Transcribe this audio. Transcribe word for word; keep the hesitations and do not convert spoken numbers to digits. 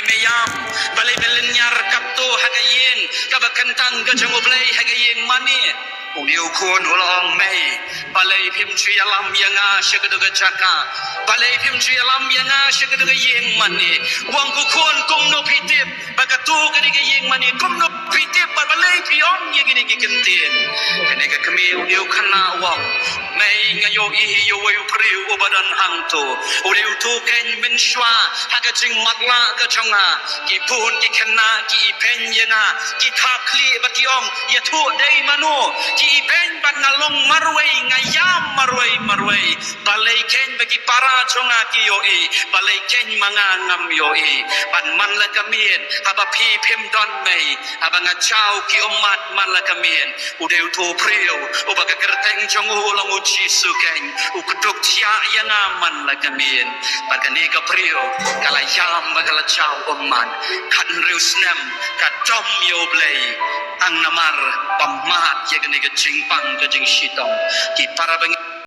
me ïam, balei me lynñiar katto ha ka ïing kaba kyntang ka jong U Blei ha ka ïing mane. Une u khun u la ong, mei, balei phim ju ïalam ïa nga sha katu ka jaka? Balei phim ju ïalam ïa nga sha katu ka ïing mane? U ong, ko khun, kumno phi tip ba katu ka dei ka ïing mane? Kumno phi tip, bad balei phi ong ïa kine ki kyntien? Kane ka kmie, une u khynnah u ong, mei, nga ïohi ïa uwei u briew uba don hangto. U dei uto keiñ mynshuwa ha ka jingmatlah ka jong nga, ki bun ki khynnah ki ibeiñ ïa nga, ki thap khlieh bad ki ong, ïathuh dei mano. Ki ibeiñ bad nga long marwei, nga ïam marwei marwei. Balei keiñ ba ki para jong nga ki ïohi, balei keiñ ma nga ngam ïohi? Bad man la ka miet, haba phi phim don, mei, haba nga jaw ki ummat man la ka miet, u dei uto u briew uba ka kyrteng jong u u long u Jisu keiñ, u kdup thiah ïa nga man la ka miet. Bad kane ka briew ka la ïam bad ka la jaw ummat, khathynriew snem ka dom ïa U Blei, tang namar ba mad ïa kane ka jingpang ka jingshitom. Ki para ba